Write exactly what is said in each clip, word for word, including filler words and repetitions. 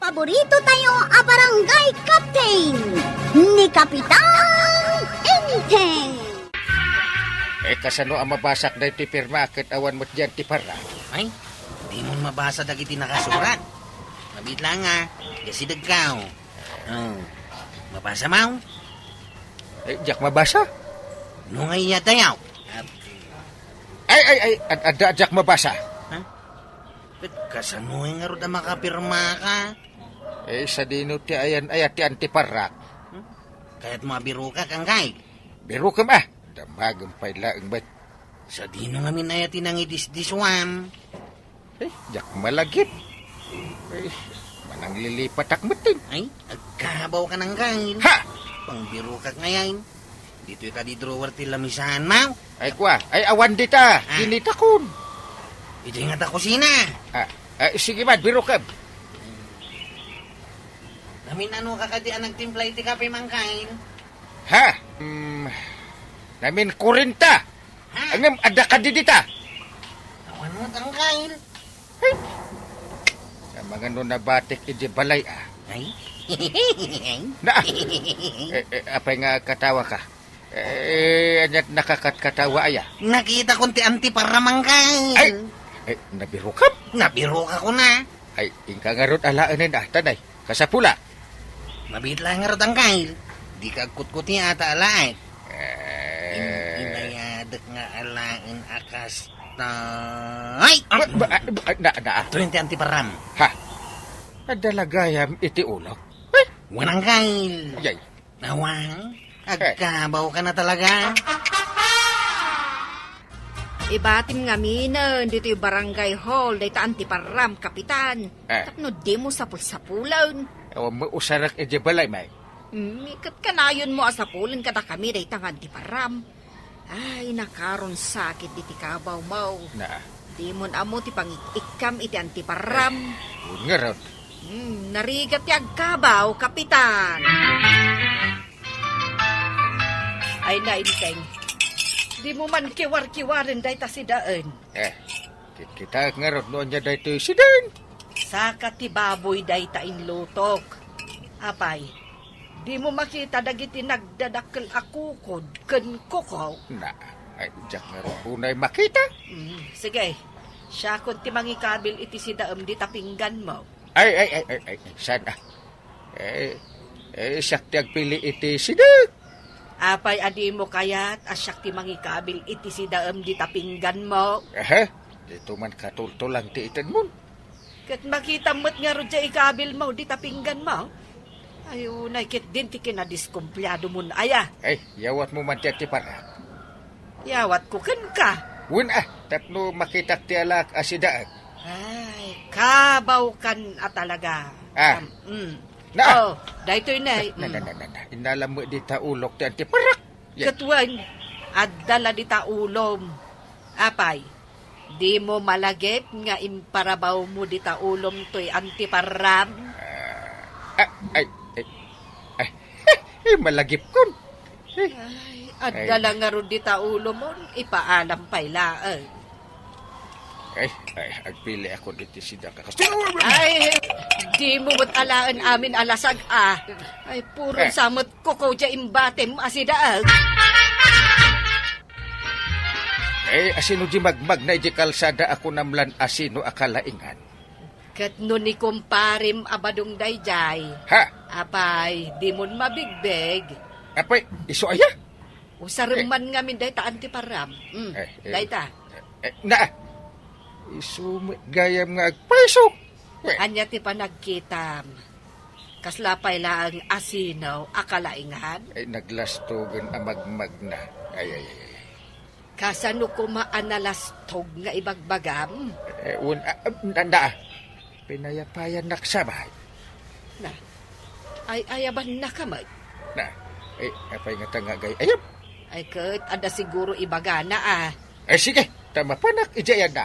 Paborito tayo a barangay captain, ni Kapitan Enteng. Eh, kasano a mabasak daytoy pirma ket awan met diay antiparram? Ay, dimon mabasa dagiti nakasurat. Mabiit laeng a, diay sidegko. Oh, mabasa maw? Eh, diak mabasa. No nga iya tayaw. Ay, ay, ay, ad-, adda, diak mabasa. Ha? Ket kasano ngarud a makapirmaka? Eh, sadino ti ayan-ayat ti antiparrak? Hmm? Kayatmo a birokak, anggayd? Birokem a, damagem pay laeng met. Sadino ngamin aya ti nangidisdisuam? Eh, diak malagip. Eh, mananglilipatak metten. Ay, agkabawkan, anggayd. Ha! Pangbirokak ngayen. Ditoy kadi drawer ti lamisaanmo? Ay, kua. Ay, awan dita. Ah. Kinitakon. Idiay ngata kusina. Ah, ah, sige man, birokem. Namin-anoka kadi a nagtimpla iti kape, anggayd? Ha? Hmm, namin-kurenta. Ha? Ngem, adda kadi dita? Awan met, anggayd. Ay! Amangan no nabatik iti balay, a. Ay? Na! Eh, eh, apay nga agkatawaka? Eh, ania't nakakatkatawa aya? Nakitakon ti antiparram, anggayd. Ay! Eh, nabirokam? Nabirokakon a. Ay, inka ngarud alaenen a, tanay. Kasapulak. Mabiit laeng ngarud, anggayd. Dika agkutkuti a ta alaek. Eh. In-, inayadek nga alaen a kasta. Ay! Ba, ba, ba, na, na. Adtoyen ti antiparram. Ha? Adda la gayam iti ulok? Ay! Wen, anggayd. Yay. Awan, agkabawkan a talaga. Ibatim ngaminen ditoy barangay hall dayta antiparram, Kapitan. Eh. Tapno dimo sapulsapulen. Awan met usarek idiay balay, may. Hmm, ket kanayonmo a sapulen kadakami dayta nga antiparram. Ay, nakaron sakit diti kabawmo. Na. Dimon ammo ti pangik-ikkam iti antiparram. Eh, wen ngarud. Hmm, narigat ti agkabaw, Kapitan. Ay, nainteng. Dimo man kiwar-kiwaren dayta sidaen. Eh, kitkitaek ngarud no ania daytoy sidaen. Saka ti baboy dayta inlutok. Apay, dimo makita dagiti nagdadakkel a kukod ken kuko? Na, ay, diak ngarud unay makita. Mm, sige. Siakon ti mangikabil iti sidaem dita pingganmo. Ay, ay, ay, ay, ay, saan a? Eh, eh, siak ti agpili iti sidaek. Apay a dimo kayat a siak ti mangikabil iti sidaem dita pingganmo? Aha, dito man katultulang ti itedmon. Ket makitam met ngarud diay ikabilmo dita pingganmo? Ay, unay ketdin ti kinadiskumpiadomon aya. Ay, yawatmo man ti antiparrak. Yawatko kenka. Wen a, tapno makitak ti alaek a sidaek. Ay, kabawkan a talaga. Ah. Am, mm. Na. Oh, daytoy ne. Na, na, mm. Na, na, na. Innalam met dita ulok ti antiparrak. Yan. Ket wen, adda la dita ulom. Apay, dimo malagip nga imparabawmo dita ulom toy antiparram? Ah, ah, ay, ay, ay, ay, malagipkon. Ay, adda la ngarud dita ulomon, ipaalam pay laeng. Ay, ay, agpiliakon iti sidaek a kas-, ay, dimo met alaen amin a lasag, a. Ay, puro sa met kuko diay imbatim a sidaek. Ay, asino diay magmagna idiay kalsada a kunam lan asino a kalaingan? Ket no ni kumparem a badong daydiay, ha? Apay, dimon mabigbig. Apay, isu aya? Usarem man ngamin dayta antiparram. Mm, eh, eh, dayta. Eh, na, isu met gayam nga agpayso. Eh. Ania ti panagkitam? Kasla pay laeng asino a kalaingan? Ay, naglastogen a magmagna. Ay, ay, ay, ay. Kasano koma a nalastog nga ibagbagam? Eh, un-, ah, ah, na, na, pinayapayannak sabay. Na, ay-ayabannaka met. Na, eh, apay ngata nga agay-ayab? Ay, ket adda siguro ibagana, a. Eh, sige, ta mapanak idiay anda.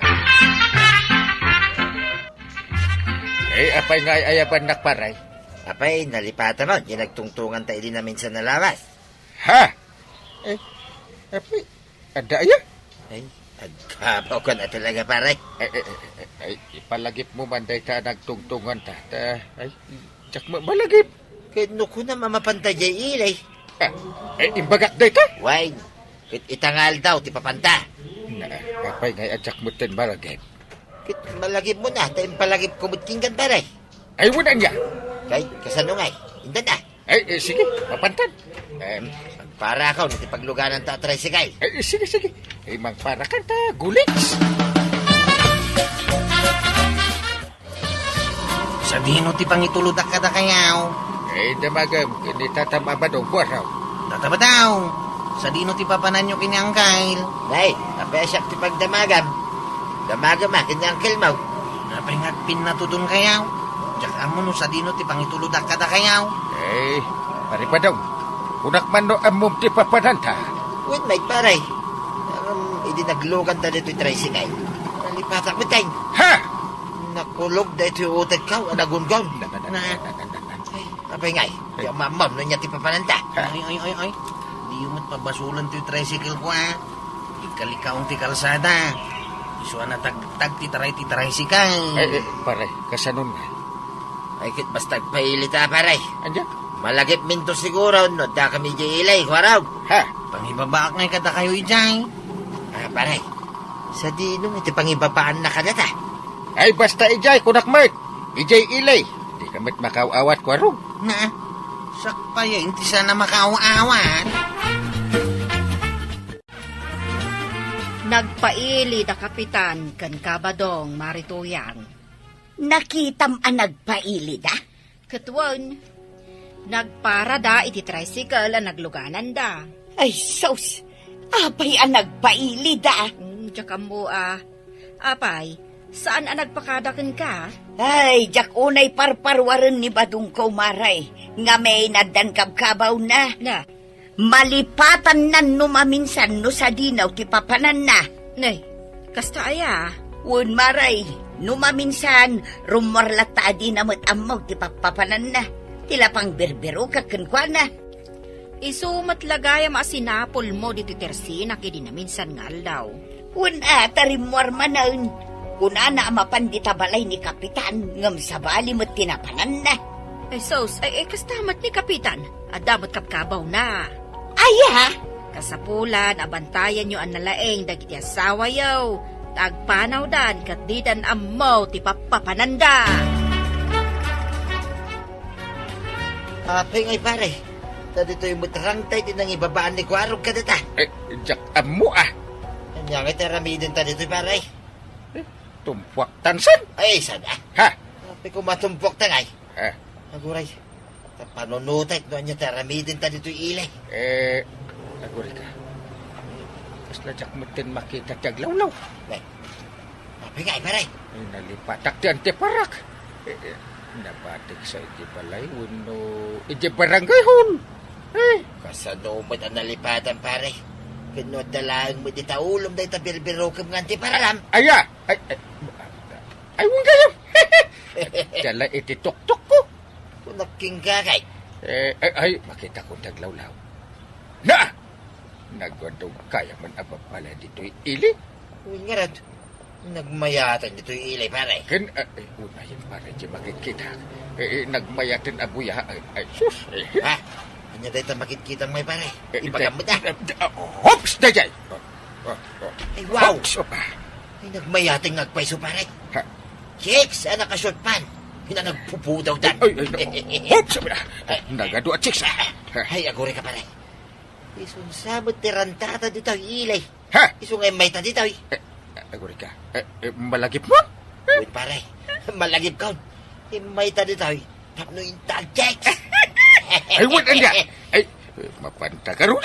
Eh, apay nga ay-ayabannak, pare? Apay, nalipatan mo, diay nagtungtunganta idi naminsan a lawas. Ha? Eh, apay, adda aya? Ay, agkabawkan a talaga, pare. Eh, eh, eh, eh, Ay, ipalagipmo man dayta a nagtungtunganta. Ta, ay, diak ma-, malagip. Ket no kunam a mapanta jay ili. Ah, ay, imbagak dayta. Wen, ket ita nga aldaw ti papanta. Na, apay ngay a diak metten malagip. Ket malagipmo na, ta impalagipko met kenka, pare. Ay, wen ania? Kay, kasano ngay? Inda na. Ay, eh, sige, mapantan. Em, magparakon iti paglugananta a tricycle. Ay, eh, sige, sige. Ay, mangparakanta, guliks. Sadino ti pangitulodak kadakayaw? Ay, damagem, ken ni Tata Badong, kuaraw. Tata Badong, sadino ti papananyo ken ni Angkel? Nay, apay a siak ti pagdamagam. Damagem a ken ni Angkelmo. Apay nga agpinnatudonkayaw? Diak ammo no sadino ti pangitulodak kadakayaw. Eh, Pare Badong, kunak man no ammom ti papananta. Wen met, pare. Ngem, idi nagluganta ditoy tricycle, nalipatak met. Ha? Nakulog daytoy utekko a nagunggon. Na, na, na, na, na, na, na. Ay, apay ngay, di ammo no ania ti papananta. Ha? Ay, ay, ay, ay. Diyo met pabasolen toy tricycle ko, a. Igkalikaong ti kalsada. Isu a natagtag ti taray ti tricycle. Ay, eh, pare, kasano ngay? Ay, ket basta agpailita, pare. Ania? Malagipminto siguro no addakami idiay ili, kuaraw. Ha? Pangibabaak ngay kadakayo idiay. Ah, pare. Sadino iti pangibabaanna kadata? Ay, basta idiay, kunak met. Idiay ili. Dika met makaaw-awat, kuaraw. Na, siak pay ti saan a makaaw-awat. Nagpaili da Kapitan ken Kabadong, Mari Tuyang. Nakitam a nagpaili da? Ket wen, nagparada iti tricycle a naglugananda. Ay, sus! Apay a nagpaili da? Mm, diak ammo a. Apay, saan a nagpakada kenka? Ay, diak unay parparuaren ni badongko, Mari, ngem addan kabkabawna. Na, Malipatanna no maminsan no sadino ti papananna. Nay, kasta aya? Wen, Mari, no maminsan, rummuar latta a dina met ammo ti pappapananna. Ti la pangbirbirokak kenkuana. Isu met la gayam a sinapulmo ditoy tersinak idi naminsan nga aldaw. Wen a, ta rimmuar manen. Kunana a mapan dita balay ni Kapitan, ngem sabali met ti napananna. Ay, sus, ay, ay, kasta met ni Kapitan. Adda met kabkabawna. Aya? Kasapulan a bantayanyo a nalaing dagiti assawayo, ta agpanawdan ket didan ammo ti pappapananda. Apay ngay, pare, ta ditoy met rangtay ti nangibabaan ni Kuarog kadata. Eh, diak ammo, a. Ania ngay ti aramidenta ditoy, pare? Eh, tumpuaktan san? Ay, saan a? Ha? Apay koma tumpuaktan ngay? Eh. Aguray. Ta panunotek no ania ti aramidenta ditoy ili. Eh, agurayka. Kasla diak metten makita ti aglawlaw. Eh. Apay ngay, pare? Eh, nalipatak ti antiparak. Eh, eh, nabatiksa iti balay wenno iti barangay hall. Eh. Kasano met a nalipatan, pare? Ket no adda laeng met ita ulom dayta birbirokem nga antiparam. Aya! Ay, ay, ay, wen gayam. Dala iti tuktok ko. Kunak kenka ngay. Eh, ay, ay, makita ko ti aglawlaw. Na! Nagwadong kaya man a babala ditoy ili? Wen ngarud, nagmayaten ditoy ili, pare. Ken, eh, eh, unayen, pare, ti makitkita. Eh, eh, nagmayaten a buya, ay, ay, sus, eh. Ha? Ania dayta makitkitam ngay, pare? Eh, ibagam met, a. Eh, eh, hops, daydiay! Oh, oh, oh. Ay, wow! Hops, opa. Ay, nagmayaten nga agpayso, pare. Ha? Chicks a nakashort pant. Ina nagpupudawdan. Ay, ay, no. Hops, opa. Ay. Nagadu a chicks, a. Ha? Ay, agurayka, pare. Isu sa met ti rantata ditoy ili. Ha? Isu nga immayta ditoy. Eh, agurayka. Eh, eh, malagipmon? Wen, pare. Malagipkon. Immayta ditoy tapno inta agchicks. Ay, wen, ania? Ay, mapanta ka run.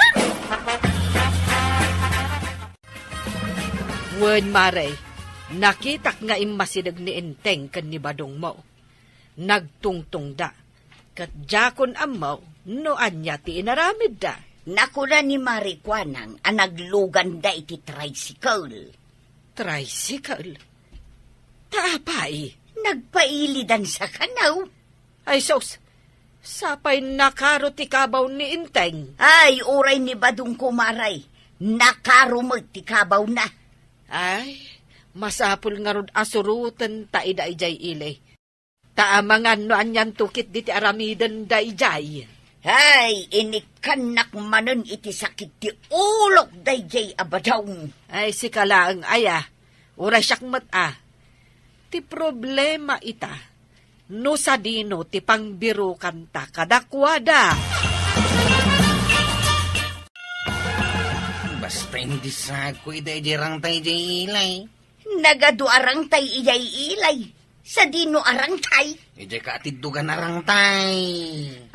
Wen, Mari, nakitak nga immasideg ni Enteng ken ni badongmo. Nagtungtongda, ket diakon ammo no ania ti inaramidda. Nakuna ni Mari Kuanang a nagluganda iti tricycle. Tricycle? Ta apay? Nagpailidan sa kano. Ay, sus! Sapay nakaro ti kabaw ni Enteng. Ay, uray ni badongko, Mari. Nakaro met ti kabawna. Ay, Masapul ngarud a surotenta ida idiay ili. Ta amangan no anianto ketdi ti aramidenda idiay. Hay, inikkannak manen iti sakit ti ulok daydiay a badong. Ay, sika laeng aya. Uray siak met a. Ti problema ita, no sadino ti pangbirokanta kadakuada. Basta indisagko ida idiay rangtay idiay ili. Nagadu a rangtay idiay ili. Sadino a rangtay? Idiay kaatiddogan a rangtay.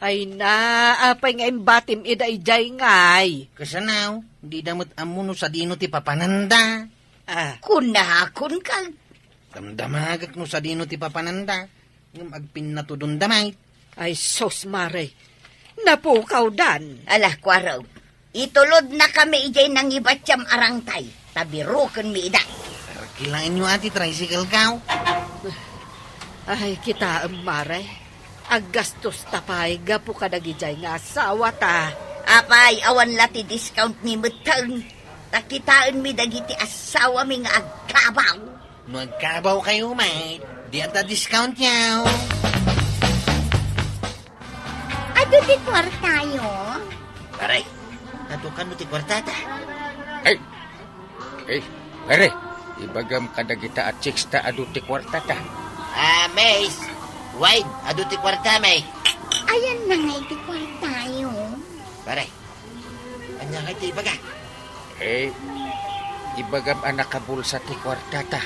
Ay na, apay nga imbatim ida idiay ngay? Kasano? Dida met ammo no sadino ti papananda. Ah. Kunakon ka. Damdamagek no sadino ti papananda. Ngem agpinnatudonda met. Ay, sus, Mare. Napukawdan. Ala, kuaro. Itulodnakami idiay nangibatiam a rangtay, ta birokenmi ida. Arkilaenyo a ti tricycle-ko. Ay, kitaem, Mare. Aggastosta pay gapu kadagidiay nga asawata. Apay, awan la ti discount-mi metten. Ta kitaenmi dagiti asawami nga agkabaw. No agkabawkayo met, di adda discount-yo. Adu ti kuartayo? Pare, adu kano ti kuartata? Ay! Eh, pare, ibagam kadagita a chicks ta adu ti kuartata. Ah, Mace. Wine, adu ti kuartam, eh. Ayanna ngay ti kuartayo? Pare, ania ngay ti ibaga? Eh, ibagam a nakabulsa ti kuartata.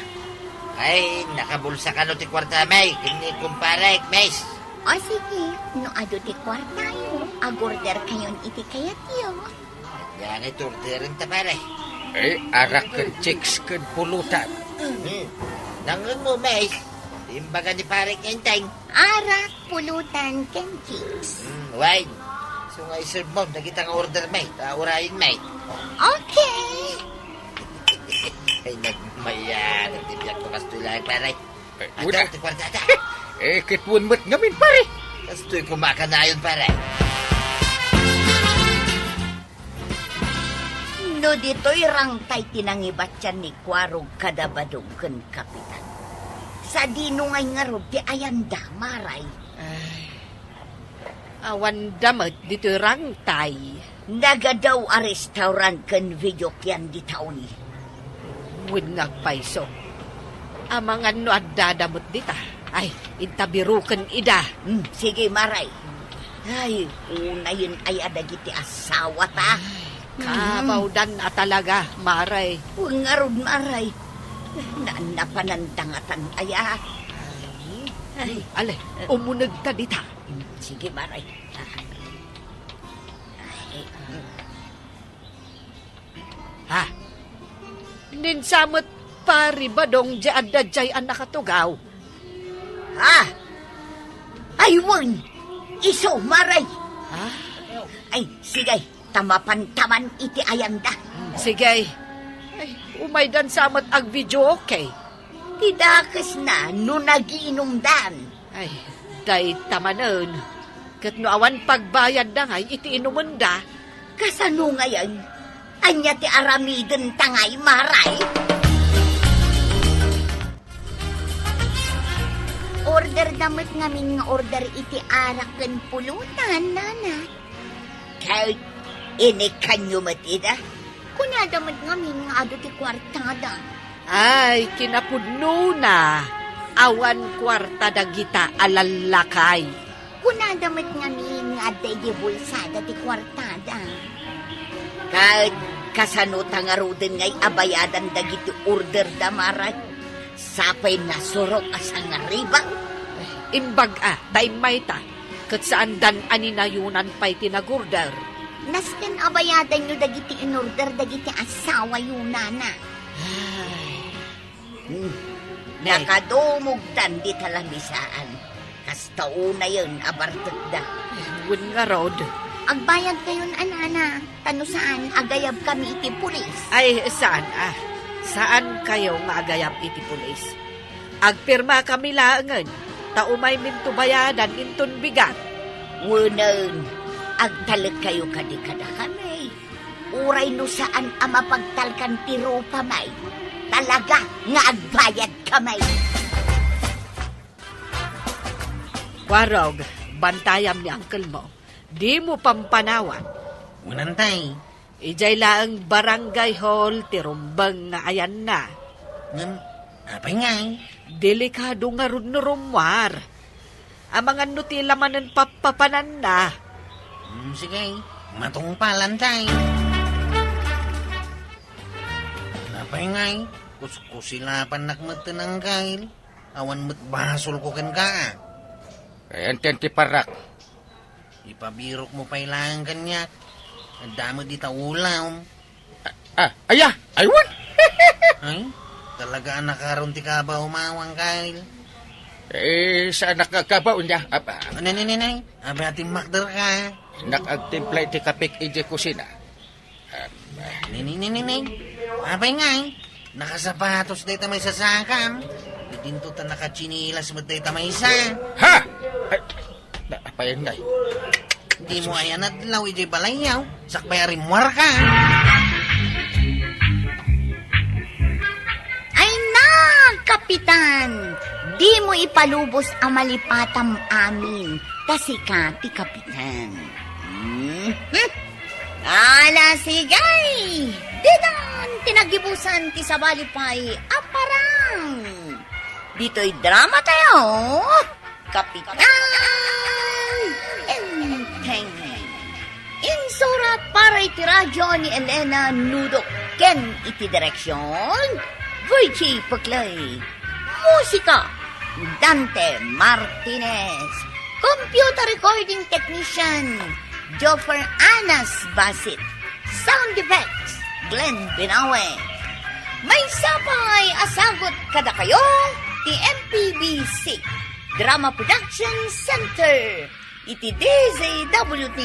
Ay, nakabulsa kano ti kuartam, eh, ken ni kumparek, Mace. O sige, no adu ti kuartayo, agorder kayon iti kayatyo. Ania ngay ti orderenta, pare? Eh, arak ken chicks ken pulutan. Hmm. Nangngegmo, Mace. Imbaga ni Parek Enteng. Arak, pulutan, ken chicks. Hmm, wine. So nga iserve mo, dagita nga order, Mace. Ta urayen, Mace. Okay. Ay, nagmayan. Ti biag ko kastoy laeng, pare. Eh, adu ti kuartata. Eh, ket wen met ngamin, pare. Kastoy koma kanayon, pare. No ditoy rangtay ti nangibatian ni Kuarog kada Badong ken Kapitan, sadino ngay ngarud ti ayanda, Mare? Ay, awanda met ditoy rangtay. Nagadu a restaurant ken videoke-an dita uni. Wen nga agpayso. Amangan no addada met dita. Ay, inta biroken ida. Hmm, sige, Mare. Ay, unayen aya dagiti asawata. Ay, kabawdan a talaga, Mare. Wen ngarud, Mare. Na-, napanandangatan aya. Ay. Ay. Ale, umunegta dita. Sige, Mare. Ay. Ha? Ninsa met, Pari Badong, diay adda diay a nakatugaw. Ha? Ay, wen! Isu, Mare! Ha? Ay, sige, ta mapantaman iti ayanda. Sige. Ay, umaydan sa met agvideoke. Ti dakesna no nagiinumdan. Ay, dayta manen. Ket no awan pagbayadda ngay iti inumenda. Kasano ngayen? Ania ti aramidenta ngay, Mare? Orderda met ngamin nga order iti arak ken pulutan, Nana. Ket inikkanyo met ida? Kunada met ngamin nga adu ti kuartada. Ay, kinapudnona, awan kuarta dagita a lallakay. Kunada met ngamin nga adda idiay bulsada ti kuartada. Ket kasano ta ngaruden ngay a bayadan dagiti orderda, Mare? Sapay nasurok a sangaribang? Imbag-a, ta immayta, ket saandan a ninayonan pay ti nag-order. Nasken a bayadanyo dagiti in-order dagiti asawayo, Nana. Ay. Hmm. Nay. Nakadumogdan dita lamisaan. Kasta unayen a bartekda. Wen ngarud. Agbayadkayon a, Nana, ta no saan, agayabkami iti pulis. Ay, saan, ah. Saankayo nga agayab iti pulis. Agpirmakami laengen, ta umayminto bayadan inton bigat. Wenen, agtalekkayo kadi kadakami. Uray no saan a mapagtalkan ti rupami, Talaga nga agbayad kami. Kwarog, bantayam ni uncle mo. Dimo pampanawan. Wen, tay. Idiay laeng barangay hall ti rumbeng nga ayanna. Ngem, apay ngay? Delikado ngarud no rummuar. Amangan no ti lamanen pappapananna. Hmm, sige. Matungpalan, tay. Apay ngay? Kuskusilapannak met ti nanggail. Awan met basolko kenka. Ayan ti parak. Ipabirokmo pay laeng kaniak. Adda met dita ulam. Ah, ah, aya, aywan. Ay, talaga a nakaron ti kabaw, Mawang Kyle. Eh, saan nakakabaw niya? Aba. Nay, nay, nay, nay. Abi, atin makder ka. Nakagtimpla iti kapik iti kusina. Ah, Nay, nay, nay, nay, nay. Apay ngay? Nakasapatos dayta may sasakam. Idinto ta nakatsinilas met dayta maysa. Ha? Ay, na, apay ngay? Dimo ayan adlaw idiay balayyaw. Sakbay a rimmuar ka. Ay na, Kapitan! Dimo ipalubos a malipatam amin, ta sika ti Kapitan. Hmm? Hmm? Ala, sige! Didan ti naggibusan ti sabali pay a parang. Ditoy drama tayo, Kapitan Enteng. Insura para iti radyo ni Elena Nudok ken iti direksyon, Virgie Peclay. Musika, Dante Martinez. Computer recording technician, Joffer Anas Basit. Sound effects, Glenn Binawe. Maysa pay a sagut kadakayo ti M P B C Drama Production Center iti D Z W T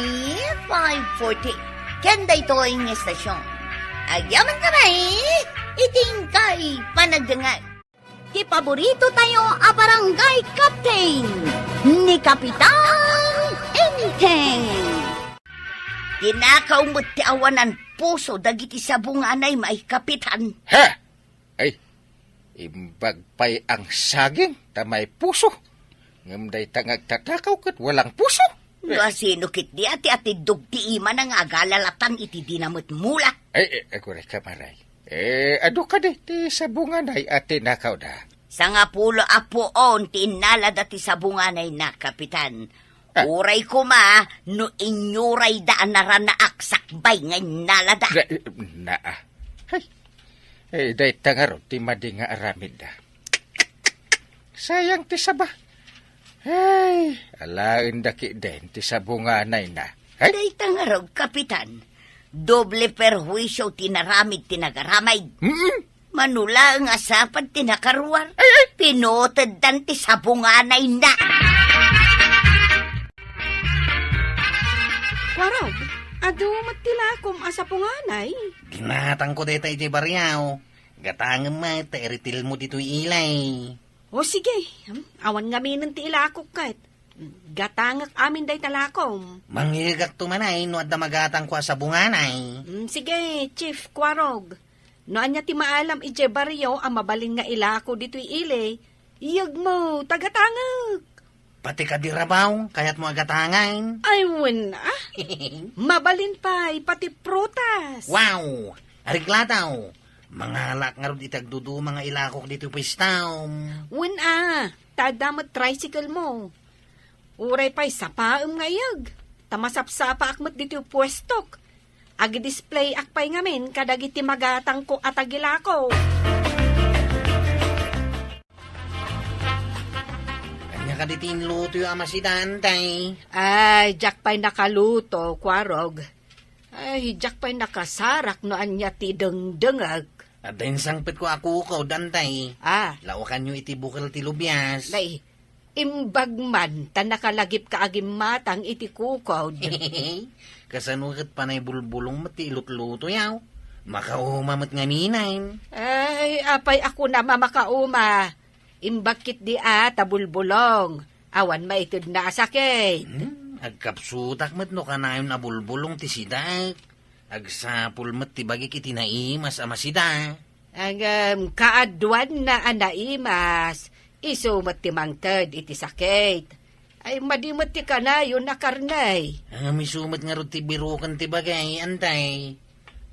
five forty. Ken daytoy nga estasyon, agyaman kami iti inkay panagdengngeg. Ti paborito tayo a barangay captain, ni Kapitan Enteng. Tinakaw met ti awanan puso dagiti sabunganay, may Kapitan. Ha? Ay, imbag pay ang saging ta may puso. Ngem dayta nga agtatakaw ket walang puso. No asino ketdi a ti atiddog ti imana nga agalalatan iti dina met mula? Ay, eh, agurayka, Maray. Eh, adu kadi ti sabunganay a tinakawda? Sangapulo a puon ti innalada ti sabunganay na, Kapitan. Ah. Uray koma no inyurayda a naranaak sakbay nga innalada. Na, na, ah. Hay. Eh, dayta ngarud ti madi nga aramidda. Sayang ti saba. Ay, alaenda ketdin ti sabunganayna. Ay? Dayta ngarud, Kapitan. Doble perhuisio ti naramid ti nagaramid. Mm-mm. Mano laeng a sapad ti nakaruar. Ay, ay. Pinuteddan ti sabunganayna. Kwarog, adu met ti lakom a sabunganay? Ginatangko dayta idiay barrio. Gatangem met ta iretirmo ditoy ilay. O sige, hmm, awan ngaminen ti ilakok ket. Gatangek amin dayta lakom. Mangyegakto man ay no adda magatangko a sabunganay. Hmm, sige, Chief Kwarog. No ania ti maalam idiay barrio a mabalin nga ilako ditoy ili, yegmo ta gatangek. Pati kadi rabaw, kayatmo a gatangen? Ay, wen, ah. Mabalin pay, pati prutas. Wow! Aregladaw! Mangalaak ngarud iti agduduma nga ilakok ditoy puestam. Wen, ah. Ta adda met tricycle mo. Uray pay sapaem nga iyeg. Ta masapsapaak met ditoy puestok. Agidisplayak pay ngamin kadagiti magatangko a tagilako. Ania kadi ti inlutoyo a masidan, tay? Ay, diak pay nakaluto, Kwarog. Ay, diak pay nakasarak no ania ti dengdengek. Adda insangpetko a kukaw, dantay. Ah. Lawakanyo iti bukel ti lubias. Nay, imbag man, ta nakalagipka a gimmatang iti kukaw. Kasano ket panay bulbulong met ti ilutlutoyaw? Makauma met ngaminen. Ay, apay a kunam a makauma? Imbag ketdi a ta bulbulong. Awan maitedna a sakit. Hmm, agkapsutak met no kanayon a bulbulong ti sidaek. Agsapul met ti bagik iti naimas a masida. Ngem kaaduanna a naimas, isu met ti mangted iti sakit. Ay, madi met ti kanayon a karne. Ngem isu met ngarud ti biroken ti bagay, antay.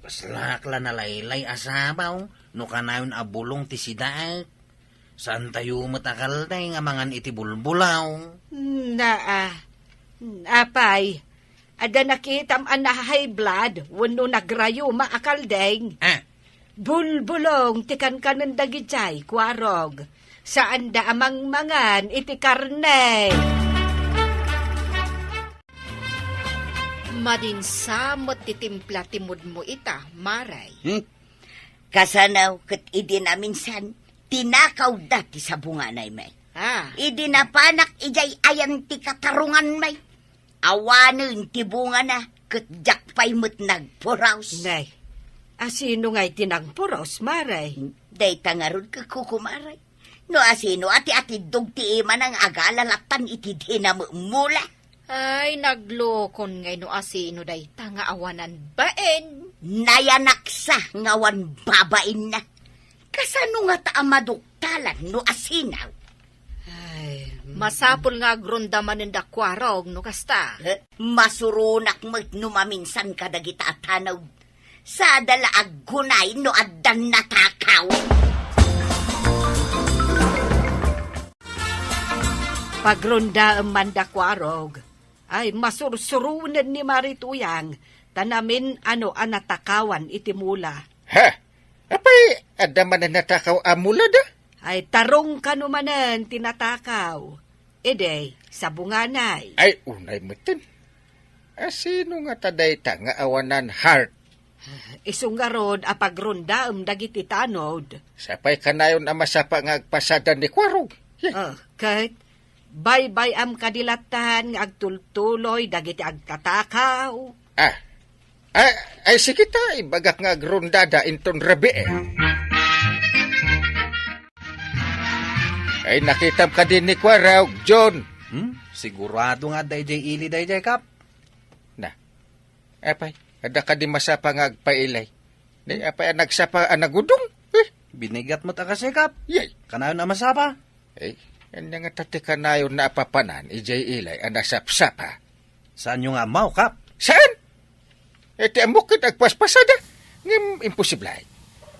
Paslak la nalaylay a sabaw, no kanayon a bulong ti sidaek. Saantayo met a kaldeng a mangan iti bulbulaw. Naa. Apay, adda nakitam a na-high blood wenno nagrayuma a kaldeng? Ah. Bulbulong ti kankanen dagidiay, Kuarog. Saanda a mangmangan iti karne. Madinsa met ti timpla ti mudmo ita, Mare. Hmm? Kasano ket idi naminsan, tinakawda ti sabunganay met. Ah. Idi napanak idiay ayan ti katarungan met. Awanen ti bungana, ket diak pay met nagpuros. Nay, asino ngay ti nagpuros, Mare? Dayta ngarud ket kuko, Mare. No asino a ti atiddog ti imana nga agala lattan iti dinamemula. Ay, naglokon ngay no asino dayta nga awanan bain. Nayanaksa nga awan babainna. Kasano ngata a maduktalan no asino? Ay, masapul nga agronda manen da Kuarog no kasta. Eh, masuronak met no maminsan kadagita a tanod. Sada la aggunay no addan natakaw. Pagrondaem man da Kuarog. Ay, masursuronen ni Mari Tuyang, ta namin-ano a natakawan iti mula. Ha? Apay, adda manen natakaw a mula da? Ay, tarong kano manen ti natakaw. Idi, sabunganay. Ay, unay metten. Asino ngata dayta nga awanan heart? Isu ngarud a pagrondaem dagiti tanod. Sapay kanayon a masapa nga agpasada ni Kuarog. Yeh. Ah, ket baybay-am kadi lattan nga agtultuloy dagiti agtatakaw. Ah. Ah, ay, sige ta, ibagak nga agrondada inton rabii. Ay, nakitam kadi ni Kuarog, John. Hmm? Sigurado nga adda idiay ili daydiay, Kap. Na. Apay, adda kadi masapa nga agpailay? Ni apay a nagsapa a nagudong? Eh? Binigat met a kasikap. Yay. Kanayon a masapa? Eh, ania nga ti kanayon a papanan, idiay ilay a nasapsapa? Saanyo nga ammo, Kap? Saan? Eh, ti ammok ket agpaspasada. Ngem imposible.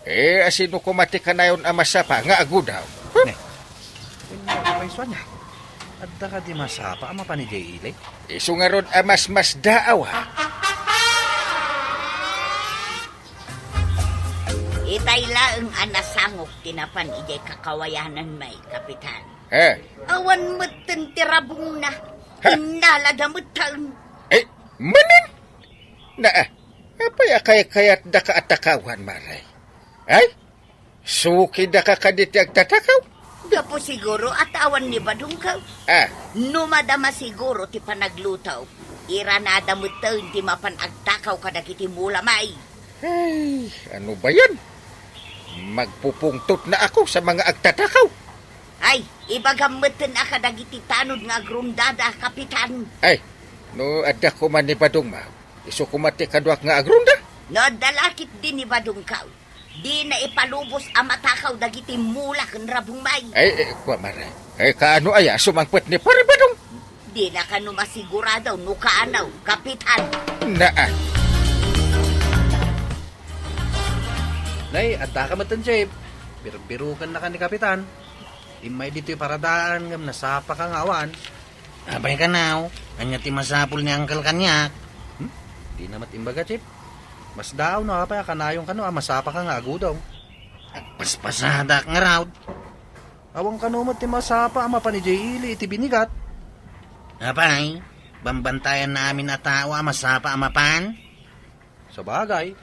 Eh, asino koma ti kanayon a masapa nga agudaw? Huh? Ne. Ania pay suanya? Adda kadi masapa a mapan idiay ili? Isu ngarud a masmasdaaw, ha? Itay laeng a nasangok ti napan idiay kakawayanan may, Kapitan. Eh. Awan metten ti rabongna. Ha? Innalada metten. Eh, manen? Naa, apay a kaykayatdaka a takawan, Mare? Ay? Sukidaka kadi ti agtatakaw? Gapu siguro a ta awan ni badongko. Ah. No madama siguro ti panagluto, iranada metten ti mapan agtakaw kadagiti mula may. Ay, ano ba yan? Magpupungtot na ako sa mga agtatakaw. Ay, ibagam metten a kadagiti tanod nga agrondada, Kapitan. Ay, no adda koma ni badongmo, isu koma ti kaduak nga agronda. No adda la ketdi ni badongko, dina ipalubos a matakaw dagiti mula ken rabong may. Ay, eh, kua, Mare. Ay, kaano aya sumangpet ni Pare Badong? Dina kano masigurado no kaano, Kapitan. Naa. Nay, adda ka metten, Jeep. Birbirokennaka ni Kapitan. Immay ditoy paradaan ngem nasapa ka nga awan. Apay kano, ania ti masapul ni Angkel kaniak? Hmm? Dina met imbaga, Jeep. Masdaaw no apay a kanayon kano a masapa ka nga agudong. Agpaspasadak ngarud. Awan kano met ti masapa a mapan idiay ili iti binigat. Apay, bambantayanna amin a tao a masapa a mapan? Sabagay.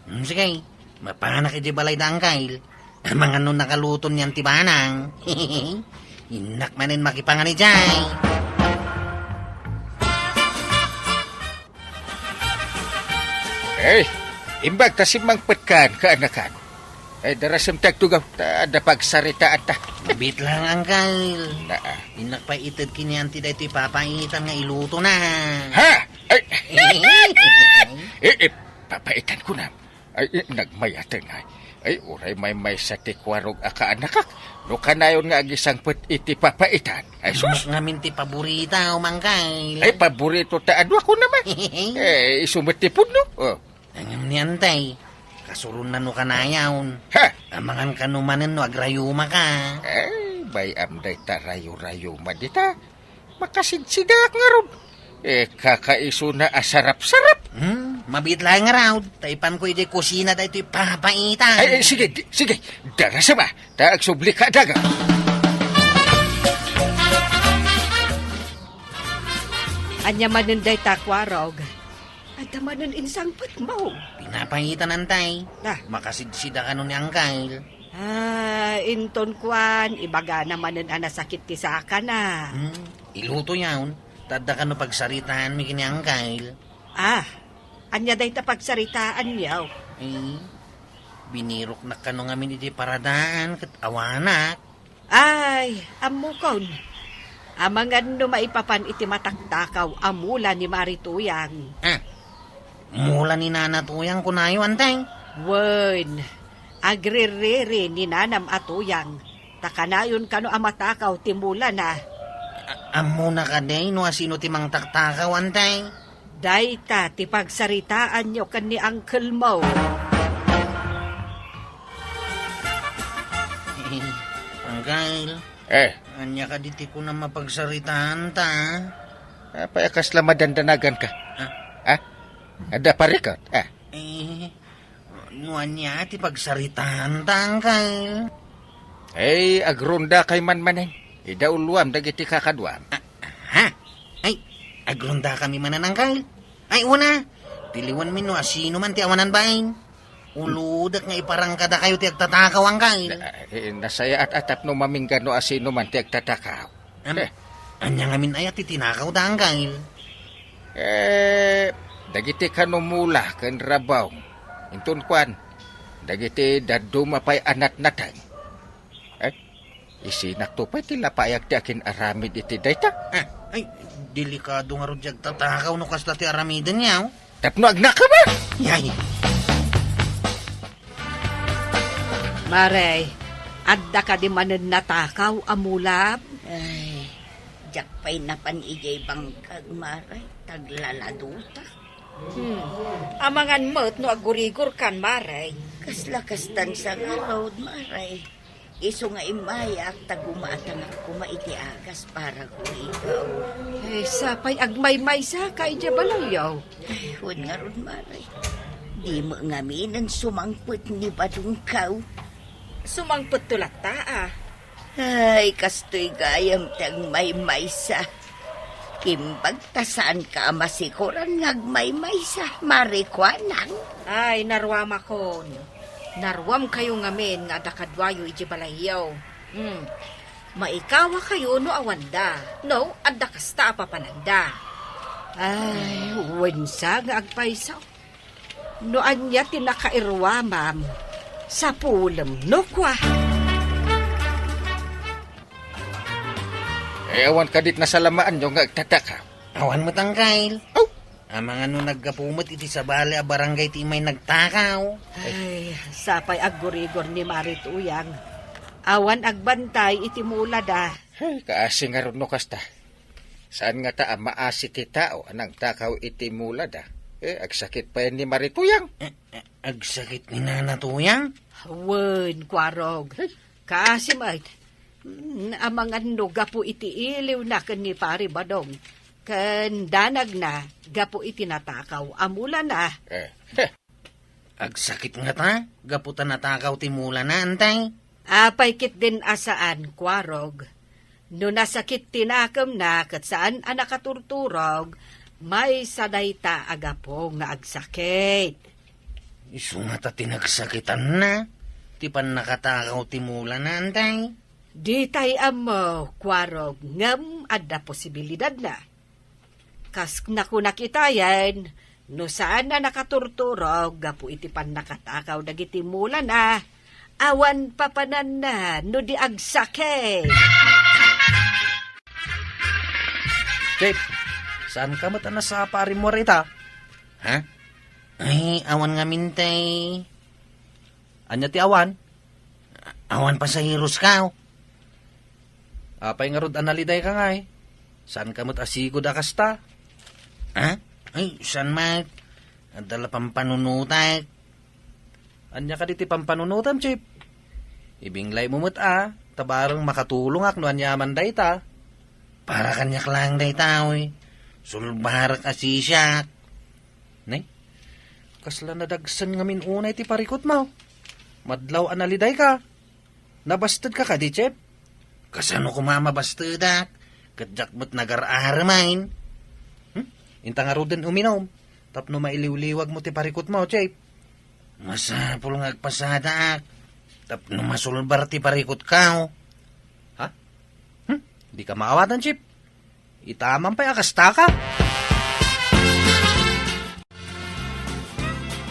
Hmm, sige, mapanak idiay balay da Angkel. Amangan no nakaluto nian ti banang. Innak manen makipangan idiay. Eh, imbag ta simmangpetkan, kaanakan. Ay, darasem ti agtugaw, ta adda pagsaritaanta. Bitlang, Angkel. Naa. Innak pay ited ken ni Auntie daytoy papaitan nga ilutona. Ha? Ay! Eh, eh, papaitanko na. Ay, eh, nagmayaten nga. Ay, uray maymaysa ti kuarog a kaanakak. No kanayon nga agisangpet iti papaitan. Ay, sus. Ammok ngamin ti paborita, Uncle. Ay, paborito ta adu ako naman. Eh, isu met ti pudno. Oh. Ngem ni Antay, kasuron na no kanayon. Ha? Amangan kano manen no agrayumaka. Ay, bay-am dayta rayo-rayuma dita. Makasidsidaak ngarud. Eh, kakaisuna a sarap-sarap. Hmm, mabiit laeng ngarud. Ta ipanko idiay kusina daytoy papaitan. Ay, ay, sige, di, sige. Darasam a. Ta agsubli ka daga. Ania manen dayta, Kuarog? Adda manen insangpetmo. Pinapaitan, Antay. Ah. Makasidsida kano ni Uncle. Ah, inton kuan, ibagana manen a nasakit ti sakana. Hmm, ilutoyon. Ta adda kano pagsaritaanmi ken ni Uncle. Ah, ania dayta pagsaritaanyo? Eh, biniroknak kano ngamin iti paradaan ket awanak. Ay, ammokon. Amangan no maipapan iti mataktakaw a mula ni Mari Tuyang. Ah, mula ni Nana Tuyang kunayo, Antay? Wen, agririri ni nanam a Tuyang, ta kanayon kano a matakaw ti mulana. A-, ammona kadi no asino ti mangtaktakaw, Antay? Dayta ti pagsaritaanyo ken ni uncle mo. Uncle. Eh. Ania kadi ti kunam a pagsaritaanta? Apay a kasla madandanagan ka? Ah? Ha? Adda parikot? Ah. Eh, no ania ti pagsaritaanta, Uncle? Eh, agrondakay man manen. Idauluam dagiti kakaduam. Ah, ha? Ay, agrondakami manen, Uncle? Ay, una, tiliwanmi no asino man ti awanan bain. Ulodek nga iparang kadakayo ti agtatakaw, Uncle. Na-, eh, nasayaat a tapno mamingga no asino man ti agtatakaw. Am-, Eh. Ania ngamin aya ti tinakawda, Uncle? Eh, dagiti kano mula ken rabong. Inton kuan, dagiti dadduma pay a natnateng. Eh, isinakto pay ti lapayag ti akin-aramid iti dayta. Ah, ay, delikado ngarud ti agtatakaw no kasla ti aramidenyo. Tapno agnaka man! Yay! Mare, adda kadi manen natakaw a mulab? Ay, diak pay napan idiay bangkag, Mare, taglaladuta. Hmm. Amangan met no aggurigor kan, Mare. Kasla kastan sa ngarud, Mare. Isu nga immayak ta gumatangak koma iti agas para gurigaw. Eh, sapay agmaymaysa ka idiay balayyo. Ay, wen ngarud, Mare. Di met ngaminen sumangpet ni Badongkaw. Sumangpetto latta, a. Ay, kastoy gayam ti agmaymaysa. Imbag ta saanka a masikoran nga agmaymaysa, Mare Kuanang. Ay, naruamakon. Naruamkayo ngamin nga adda kaduayo idiay balayyo. Hmm. Maikawakayo no awanda, no adda kasta a papananda. Ay, wensa nga agpayso. No ania ti nakairuamam, sapulem no kua. Eh, awan kadit nasalamaanyo nga agtataka? Awan met, Uncle. Aw! Amangan no naggapu met iti sabali a barangay ti immay nagtakaw. Ay, sapay aggurigor ni Mari Tuyang. Awan agbantay iti mulada. Ay, kaasi ngarud no kasta. Saan ngata a maasi ti tao a nagtakaw iti mulada? Eh, agsakit pay ni Mari Tuyang. Eh, eh, agsakit ni Nana Tuyang? Wen, Kuarog. Ay. Kaasi met. Mm, amangan no gapu iti iliwna ken ni Pari Badong, ken danagna gapu iti natakaw a mulana. Eh, heh. Agsakit ngata, gapu ta natakaw ti mulana, Antay? Apay ketdin a saan, Kuarog? No nasakit ti nakemna ket saan a nakaturturog, maysa dayta a gapu nga agsakit. Isu ngata ti nagsakitanna, ti pannakatakaw ti mulana, Antay? Ditay ammo, Kuarog, ngem adda posibilidadna. Kas nakunak itayen, no saan a nakaturturog gapu iti pannakatakaw dagiti mulana, awan papananna no di agsakit. Chief, saan ka met a nasapa a rimmuar ita? Ha? Ay, awan ngamin tay. Ania ti awan? Awan pasaheroska. Apay ngarud a nalidayka ngay? Saanka met a sigud a kasta? Ha? Ay, saan met? Adda la pampanunotek. Ania kadi ti pampanunotam, Chief? Ibinglaymo met a, ta bareng makatulongak no aniaman dayta. Para kaniak laeng dayta, oy. Sulbarek a sisiak. Nay, kasla nadagsen ngamin unay ti parikutmo. Madlaw a nalidayka. Nabastedka kadi, Chief? Kasano koma a mabastedak? Ket diak met nagar-aramay. Hmm? Inta ngaruden uminom, tapno mailiwliwagmo ti parikutmo, Chief. Masapul nga agpasadaak, tapno masulbar ti parikutko. Ha? Hmm? Dika maawatan, Chief. Itaman pay a kastaka.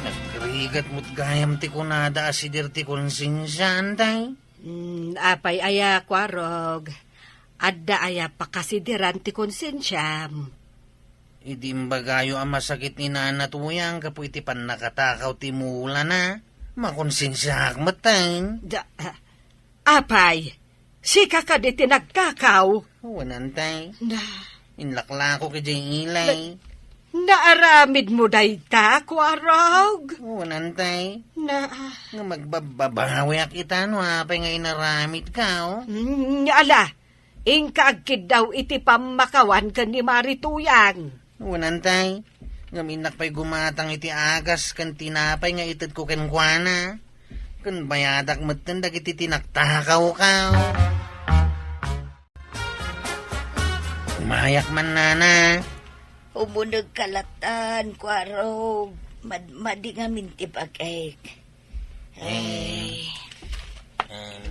Nagrigat met gayam ti kunada a sider ti konsensiam, tay? Hmm, apay aya, Kuarog? Adda aya pakasideran ti konsensiam? Idi imbagayo a masakit ni Nana Tuyang gapu iti pannakatakaw ti mulana, makonsensiaak met, tay. Da-, ah, apay, sika kadi ti nagtakaw? Wen, tay. Na- Inlaklako idiay ilay. Na-, naaramidmo dayta, Kuarog? Wen, tay. Na- Nga magbabbabawiak ita no apay nga inaramidko. Mm, ala, inka agkiddaw iti pammakawan ken ni Mari Tuyang. Wen, tay. Ngem innak pay gumatang iti agas ken tinapay nga itedko kenkuana. Ken bayadak metten dagiti tinaktakawko. Umayak man, Nana. Umunegka latan, Kuarog. Mad-, madi ngamin ti bagik. Eh, Ay. um,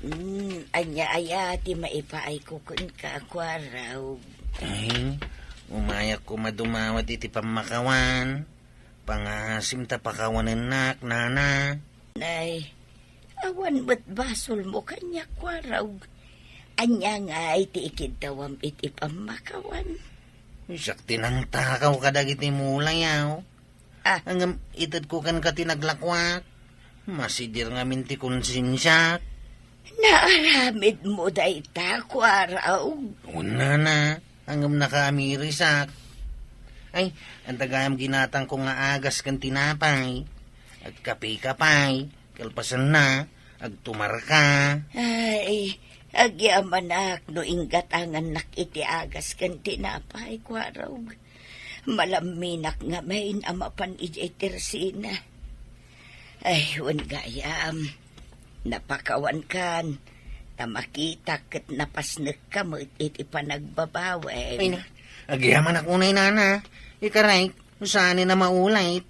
Mm, ania aya ti maipaayko kenka, Kuarog? Ay, umayak koma dumawat iti pammakawan. Pangasim ta pakawanennak, Nana. Nay, awan met basolmo kaniak, Kuarog. Ania ngay ti ikiddawam iti pammakawan? Siak ti nangtakaw kadagiti mulayaw. Ah. Ngem itedko kenka ti naglakuak. Masider ngamin ti konsensiak. Naaramidmo dayta, Kuarog? Wen, Nana. Ngem nakaamirisak. Ay, adda gayam ginatangko nga agas ken tinapay. Agkapeka pay, kalpasanna, agtumarka. Ay, agyamanak no inggatangannak iti agas ken tinapay, Kuarog. Malamminak ngamin a mapan idiay tersina. Ay, wen gayam, napakawankan, ta makitak ket napasnekka met iti panagbabawi. Ay na, agyamanak unay, Nana. Ikarik, saan a maulit.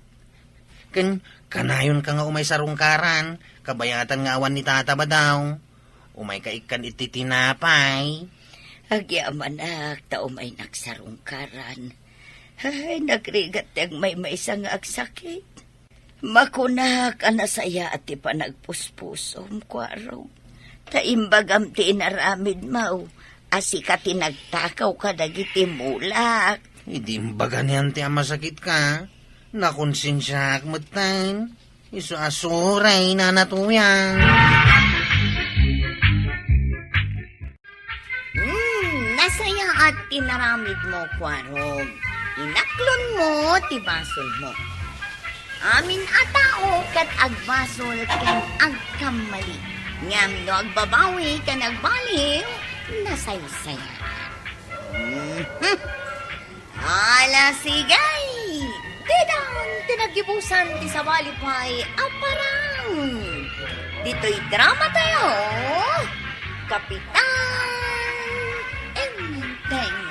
Ken, kanayonka nga umay sarungkaran, kabayatan nga awan ni Tata Badaw. Umayka ikkan iti tinapay. Agyamanak, ta umaynak sarungkaran. Ay, nagrigat ti agmaymaysa nga agsakit. Makunak a nasayaat ti panagpuspusom, Kuarog. Ta imbagam ti inaramidmo, a sika ti nagtakaw kadagiti mulak. Idi imbaga niyan ti a masakitka, nakonsensiaak metten. Isu a suray, Nana Tuyang. Hmm, nasayaat ti naramidmo, Kuarog. Inaklonmo ti basolmo. Amin a tao ket agbasol ken agkammali. Ngem no agbabawi ken agbaliw, nasaysayaat. Mhm. Ala, sige! Didan ti naggibusan ti sabali pay a parang. Ditoy drama tayo, Kapitan Enteng.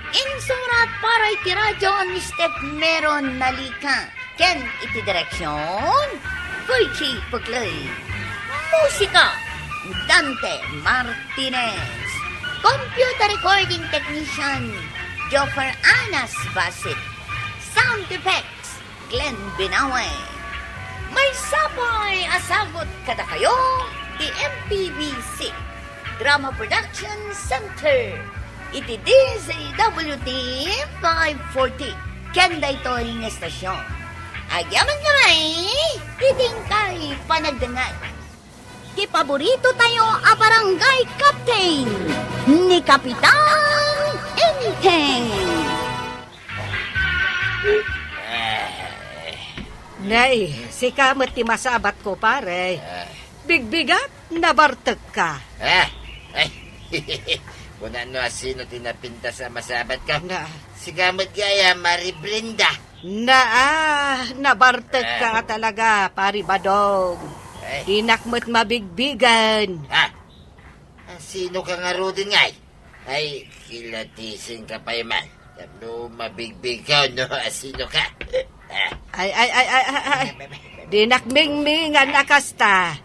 Insurat para iti radyo ni Steph Meron Nalika. Ken iti direksyon, Virgie Puglay. Musika, Dante Martinez. Computer recording technician, Joffer Anas Basit. Sound effects, Glenn Binawe. Maysa pay a sagut kadakayo ti M P B C Drama Production Center iti D Z W T five forty ken daytoy nga estasyon. Agyamankami iti inkay panagdengngeg ti paborito tayo a barangay captain, ni Kapitan Enteng. Nay, sika met ti masabatko, pare. Bigbigat, nabartekka. Ah, ay. Kuna no asino ti napintas a masabatko. Na. Sika met gayam, Mari Brenda. Naa, nabartekka talaga, Pari Badong. Ay. Dinak met mabigbigen. Ha? Asino ka ngaruden, ngay? Ay, kilatisenka pay man. Tapno mabigbigko no asino ka. Ah. Ay, ay, ay, ay, ay, ay. Dinak mingmingan a kasta.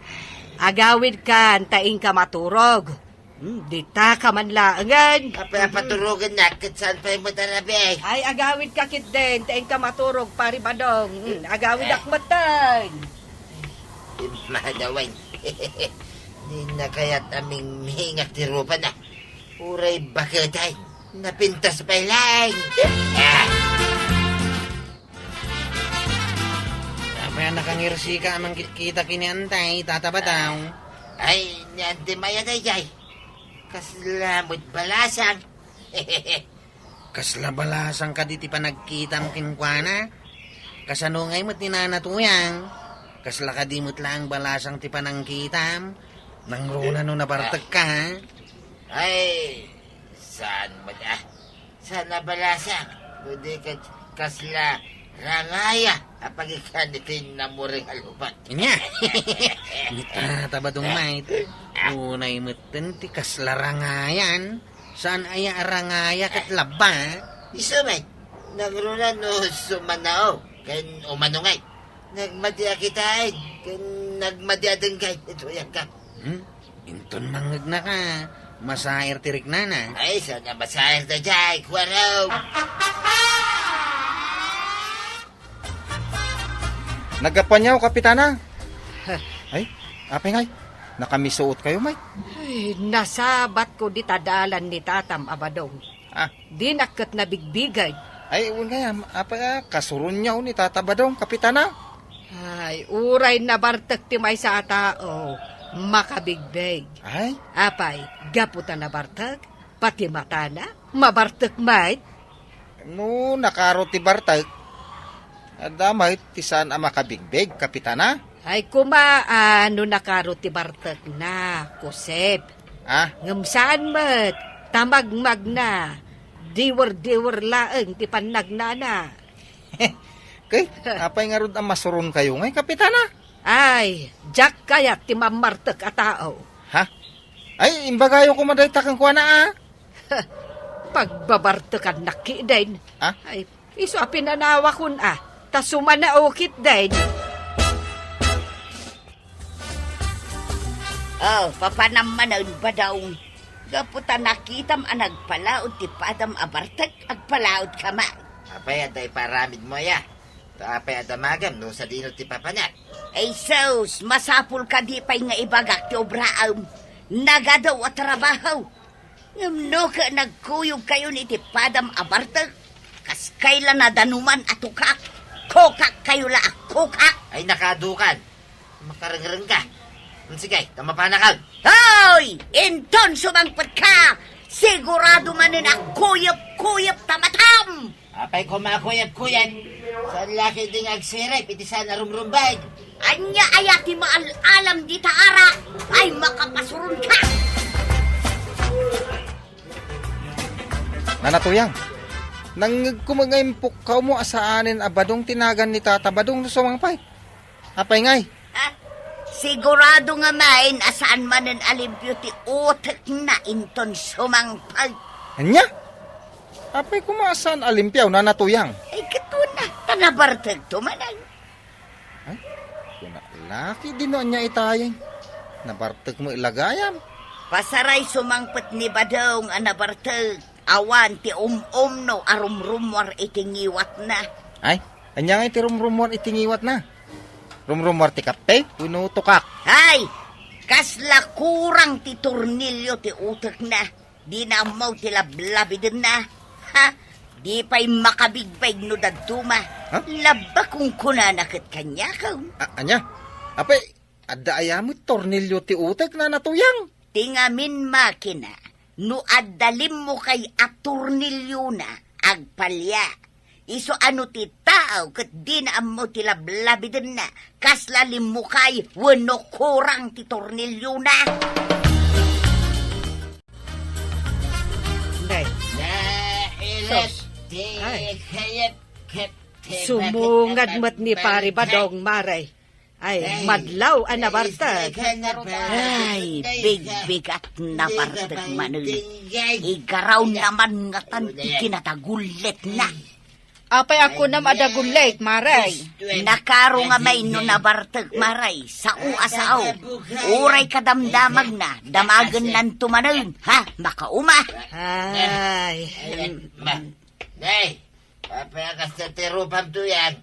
Agawidkan ta inka maturog. Hmm, ditaka man laengen. Apay a paturogennak ket saan pay met a rabii? Ay, agawidka ketdin ta inka maturog, Pari Badong. Hmm, agawidak metten. Immadawen. Dinna kayat a mingmingak ti rupana. Uray baketen. Napintas pay laeng. Ah. Apay a nakangirsika a mangkitkita ken ni Antay, Tata Badong? Ay, ni Antay met daydiay. Kasla met balasang. Kasla balasang kadi ti panagkitam kenkuana? Kasano ngay met ni Nana Tuyang? Kasla kadi met laeng balasang ti panangkitam? Nangruna no nabartekka, ha? Ay, saan met, ah. Saan a balasang? No di ket kasla rangaya a pagikkan iti namuring a lupot. Ania? Ni Tata Badong met. Unay metten ti kasla rangayan. Saan aya a rangaya ket labba? Isu met, nangruna no sumanao ken umano ngay. Nagmadi a kitaen ken nagmadi a denggay ti tuyangko. Hmm? Inton mangngegnaka, masaer ti riknana. Ay, saan a masaer daydiay, kuarog. Naggapuanyo, Kapitana? Ay, apay ngay? Nakamisuotkayo met. Ay, nasabatko dita dalan ni Tatam a Badong. Ah. Dinak ket nabigbigay. Ay, wen gayam, apay a kasuronyo ni Tata Badong, Kapitana? Ay, uray nabartek ti maysa a tao, makabigbig. Ay? Apay, gapu ta nabartek, pati matana, mabartek met. No nakaro ti bartek, adda met ti saan a makabigbig, Kapitana? Ay, koma, ah, no nakaro ti bartekna, Kusep. Ah? Ngem saan met, ta magmagna, diwer-diwer laeng ti pannagnana. Ket, apay ngarud a masuronkayo ngay, Kapitana? Ay, diak kayat ti mammartek a tao. Ha? Ay, imbagayo koma dayta kenkuana, ah. Pagbabartekannak ketdin. Ah? Ay, isu a pinanawakon a, ta sumanao ketdin. Oh, papanam manen, Badong. Gapu ta nakitam a nagpalaod ti padam a bartek, agpalaodka man. Apay a dayta iparamidmo aya? Ta apay a damagem no sadino ti papanak? Ay sus, masapul kadi pay nga ibagak ti obraem. Nagadu a trabaho. Ngem no ket nagkuyogkayon iti padam a bartek, kas kayla nadanuman a tukak, kukakkayo la a kukak. Ay, nakadukan. Makarengrengka. Sige, ta mapanakag. Hoy! Inton sumangpetka, sigurado manen a kuyep-kuyep ta matam! Apay koma a kuyep-kuyep? Saan la ketdin nga agsirip iti saan a rumrumbeg? Ania aya ti maal-alam dita arak? Ay, makapasuronka! Nana Tuyang, nangngegko met nga impukkawmo a saanen a Badong ti nagan ni Tata Badong no sumangpet. Apay ngay? Ah, sigurado nga main a saan manen a limpio ti utekna inton sumangpet. Ania? Apay koma a saan a limpio, Nana Tuyang? Ay, ket kuna, ta nabartekto manen. Ay, kuna, laki dino ania itayen. Nabartek met la gayam. Pasaray sumangpet ni Badong a nabartek. Awan ti um-umno a rumrumuar iti ngiwatna. Ay, ania ngay ti rumrumuar iti ngiwatna? Rumrumuar ti kape wenno tukak? Ay, kasla kurang ti tornilio ti utekna. Dina ammo ti lablabidenna. Ha? Di pay makabigbig no dadduma. Ha? Labbak kunkunana ket kaniak. A-, ania? Apay, adda aya met tornilyo ti utek, Nana Tuyang? Ti ngamin makina, no adda limmukay a tornilyona, agpalia. Isu a no ti tao ket dina ammo ti lablabidenna, kasla limmukay wenno kurang ti tornilyona. Nay. Sus. Ay. Sumungad met ni Pari Badong, Mare. Ay, madlaw a nabartek. Ay, bigbigat, nabartek manen. Igaraw naman ngatan ti kinadagulletna. Apay a kunam a dagullet, Mare? Nakaro nga mainno nabartek, Mare. Sao a sao. Uray kadamdamagna, damagennanto manen. Ha? Makauma. Ay. Nay, apay a kasta ti rupam, Tuyang?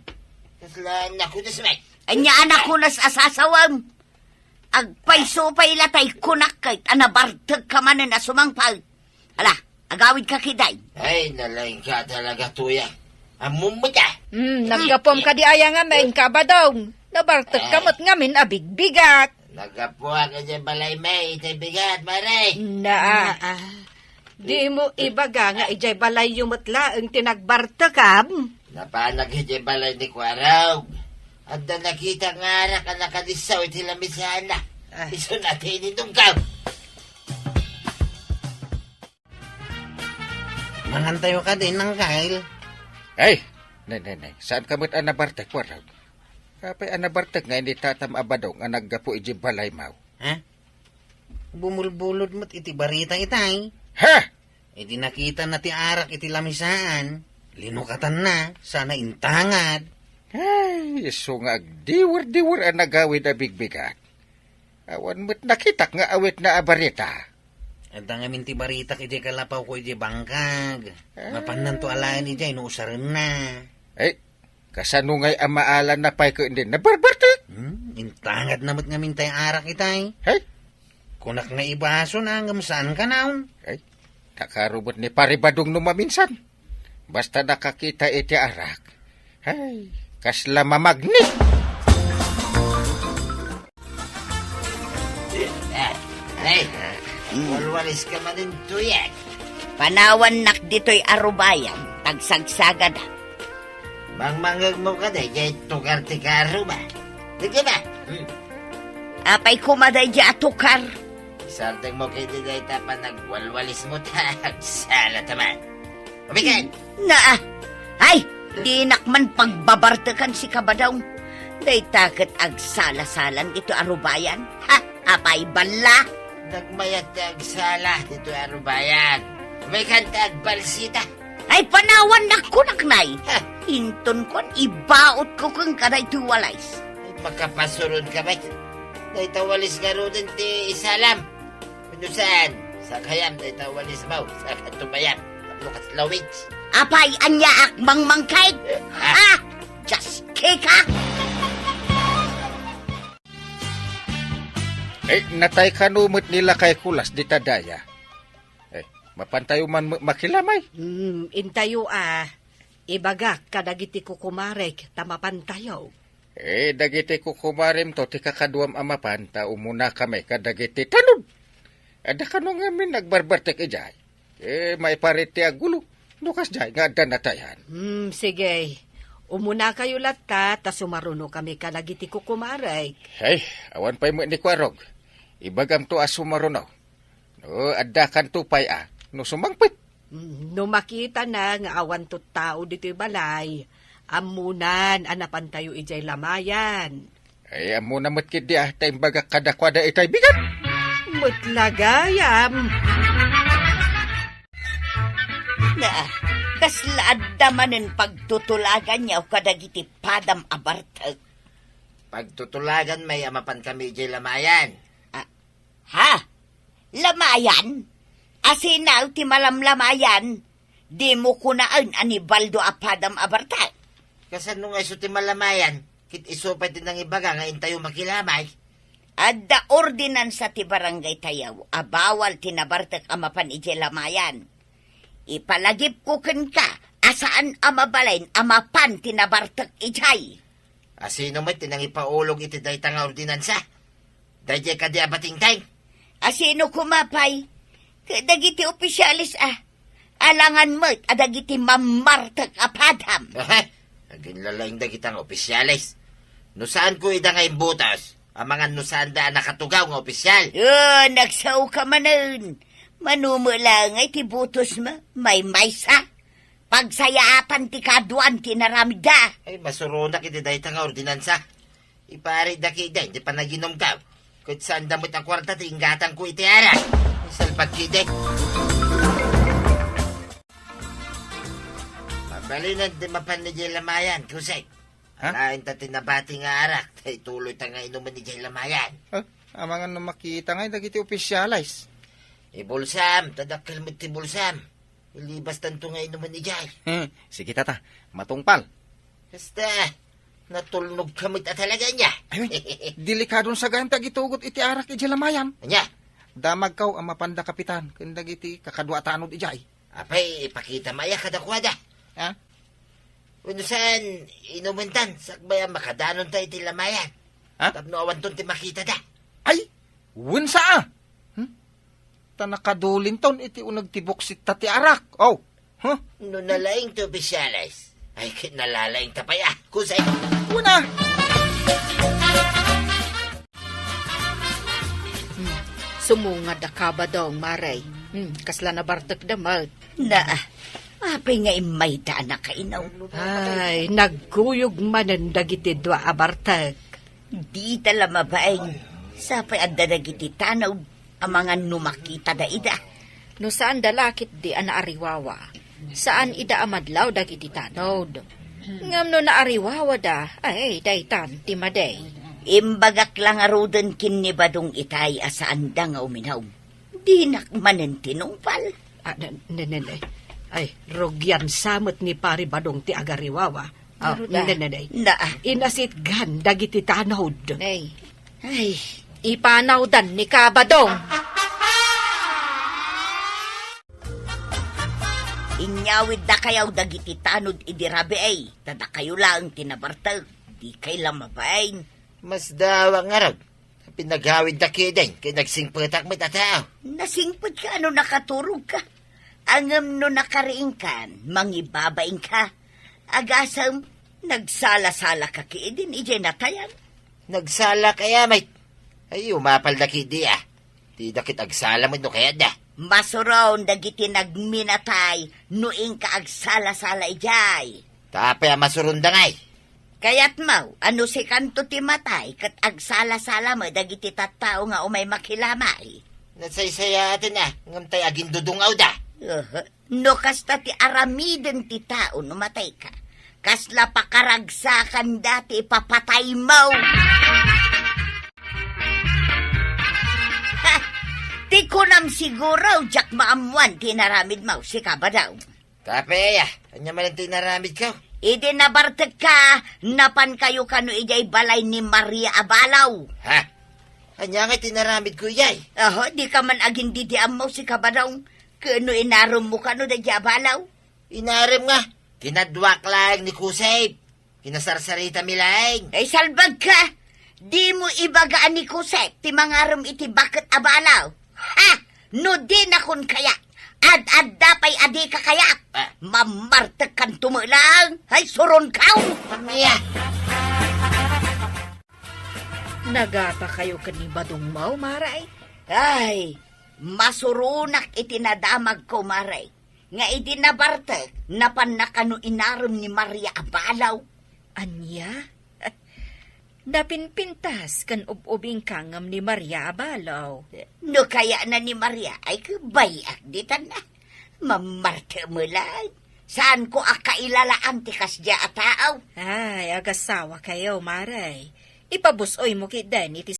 Kasla nakunas met. Ania a nakunas a sasawem? Agpayso pay la tay kunak ket a nabartekka manen a sumangpet. Ala, agawidka ketdi. Ay, nalaingka talaga, Tuyang. Ammom met a. Hmm, naggapuam kadi aya ngamin, Kabadong. Nabartekka met ngamin a bigbigat. Naggapuak idiay balaymi, itay bigat, Mare. Naa. Dimo ibaga nga idiay balayyo met laeng ti nagbartekam? Napanak idiay balay ni Kuarog. Adda nakitak nga arak a nakadissaw iti lamisana. Ah. Isu na ti ininumko. Mangantayo kadi, Nangkal. Ay, nay, nay, nay. Saanka met a nabartek, Kuarog? Apay a nabartek nga initatam a Badong a naggapu idiay balaymo? Ha? Bumulbulod met iti barita itay. Ha? Idi nakitana ti arak iti lamisaan, linukatanna, sana intangad. Ay, isu nga agdiwer-diwer a nagawid a bigbigat. Awan met nakitak nga awitna a barita. Adda ngamin ti baritak idiay kalapawko idiay bangkag. Ah. Mapannanto alaen idiay no usarenna. Ay, kasano ngay a maalanna pay ket inday nabarbartek? Hmm, intangadna met ngamin tay arak itay. Hay? Kunak nga ibasona, ngem saan kanayon? Ay, nakaro met ni Pari Badong no maminsan. Basta nakakita iti arak. Hay, kasla mamagni. Ah, ay, walwaliska manen, Tuyang. Panawannak ditoy a rubayan, ta agsagsagada. Mangmangegmo kadi, jay tukar ti karo ba? Dagita. Hmm. Apay koma daydi a tukar? Isardengmo kadi dayta panagwalwalismo ta agsala ta man. Umikan! Naa! Ay, dinak man pagbabartekan si Kabadong. Dayta ket agsala-salan ditoy a rubayan. Ha? Apay balla? Nagmayat ti agsala ditoy a rubayan. Umikan ta agbalsita. Ay, panawannak kunak, nay. Ha? Inton kuan, ibaotko kenka daytoy walis. Ay, makapasuron ka met. Dayta walis ngaruden ti isalam. Wenno saan, sakayam dayta walismo, saka tumayam. Tapno kas lawig. Apay, aniaak mangmangkeg? Ah. Ha? Just kick, ha? Eh, natay kano met ni Lakay Kulas dita daya? Eh, mapantayo man ma-, makilamay? Hmm, intayo a. Ibagak kadagiti kukumarek ta mapantayo. Eh, dagiti kukumaremto ti kakaduam a mapan ta umunakami kadagiti tanod. Adda kano ngamin nagbarbartek idiay. Eh, maiparit ti agulo. No kasdiay nga adda natayan. Hmm, sige. Umunakayo latta ta sumarunokami kadagiti kukumarek. Hey, awan pay met ni Kuarog. Ibagamto a sumaruno. No, adda kanto pay a, no sumangpet. Mm, no makitana nga awanto tao ditoy balay, ammonan a napantayo idiay lamayan. Ay, ammona met ketdi a, ta imbagak kadakuada itay bigat. Met la gayam. Na, kasla adda manen pagtutulaganyo kadagiti padam a bartek? Pagtutulagan met a mapankami idiay lamayan. Ah, Ha? Lamayan? Asinaw ti malamlamayan? Dimo kunaen a ni Baldo a padam a bartek. Kasano nga isu ti malamayan? Ket isu pay ti nangibaga nga intayo makilamay. Adda ordinansa ti barangay tayo a bawal ti nabartek a mapan idiay lamayan. Ipalagipko kenka a Saan a mabalin a mapan ti nabartek idiay. A sino met ti nangipaulog iti dayta nga ordinansa? Daydiay kadi a batingteng? A sino koma pay? Ket dagiti opisyales a, alangan met a dagiti mammartek a padam. Aha, aginlalaing dagita nga opisyales. No saanko ida nga imbutos, amangan no saanda a nakatugaw nga opisyal. O, nagsaoka manen. Mano met laeng iti butosmo, maymaysa. Pagsayaatan ti kaduan ti inaramidda. Ay, masuronak iti dayta nga ordinansa. Iparitda ketdin ti panaginumko. Ket saanda met a kuarta ti inggatangko iti arak. Salbag ketdin. Mabalinen ti mapan idiay lamayan, Kusay. Ha? Alaen ta ti nabati nga arak, ta ituloyta nga inumen idiay lamayan. Ha? Amangan no makita ngay dagiti opisyales. Ibulsam, ta dakkel met ti bulsam. Ilibastanto nga inumen idiay. Hmm, sige, tata. Matungpal. Basta, natulnogka met a talaga ania. Ay, delikadon sa gayam ti agitugot iti arak idiay lamayan. Ania? Damagko a mapanda kapitan ken dagiti kakadua a tanod idiay. Apay, ipakitam aya kadakuada? Ha? Wenno saan, inumentan, sakbay a makadanonta iti lamayan. Ha? Tapno awanton ti makitada. Ay, wen sa a. Hmm? Ta nakadulinton iti uneg ti buksitta ti arak. Oh. Huh? No nalaing ti opisyales, ay ket nalalaing ta pay a. Kusay. Una. Hmm. Sumungad a kabadong, Mare. Hmm, kasla nabartekda met. Na, apay nga immayda a nakainom? Ay, nagkuyog manen dagiti dua a bartek. Dita la mabain. Sapay adda dagiti tanod, amangan no makitada ida. No saanda la ketdi a naariwawa, saan ida a madlaw dagiti tanod. Ngem no naariwawada, ay, daytan ti madi. Imbagak la ngaruden ken ni Badong itay a saanda nga uminom. Dinak manen tinungpal. Ah, ne-, ne-, ne-, ne. Ay, rugian sa met ni Pari Badong ti agariwawa. Ah, ngarud, ah. Ne-, ne-, ne. Na, ah. Inasitgan dagiti tanod. Nay. Ay, ipanawdan ni Kabadong. Inyawidda kayaw dagiti tanod idi rabii, ta dakayo laeng ti nabartek, dikay la mabain. Masdawa ngarud. Pinaghawidda ketdin, ket nagsingpetak met a tao. Nasingpetka no nakaturogka. Ngem no nakariingkan, mangibabainka. Agasem, nagsalasalaka ketdin idiay natayan. Nagsalak aya met? Ay, umapalda ketdi a. Dida ket agsala met no kayatda. Masuron dagiti nagminatay no inka agsalasala idiay. Ta apay a masuronda ngay? Kayatmo a no sikanto ti matay ket agsalasala met dagiti tattao nga umay makilamay? Nasaysayaaten a, ngem tay agindudungawda. Aha. No kasta ti aramiden ti tao no matayka, kasla pakaragsakanda ti ipapataymo. Ha! Ti kunam siguro, diak maammuan ti inaramidmo, sika, Badong. Tapay aya, ania manen ti inaramidko? Idi nabartekka, napankayo kano idiay balay ni Maria Abalaw. Ha? Ania ngay ti inaramidko idiay? Aho, dika man agindidiammo, sika, Badong. Ket no inaremmo kano daydiay Abalaw? Inarem nga. Kinaduak laeng ni Kusep. Kinasarsarita mi laeng. Ay, salbagka! Dimo ibaga a ni Kusep ti mangarem iti baket Abalaw. Ha! No dinakon kayat, ad-adda pay a dika kayat. Ah. Mamartekkanto met laeng. Ay, suronkaw! Ania? Nagapakayo ken ni Badongmo, Mare? Ay, masuronak iti nadamagko, Mare. Nga idi nabartek, napanna kano inarem ni Maria Abalaw. Ania? Napinpintas ken ub-ubingka ngem ni Maria Abalaw. No kayatna ni Maria, ay, bay-ak ditan na. Mamartek met laeng. Saanko a kailalaan ti kasdiay a tao. Ay, agasawakayo, Mare. Ipabus-oymo ketdin iti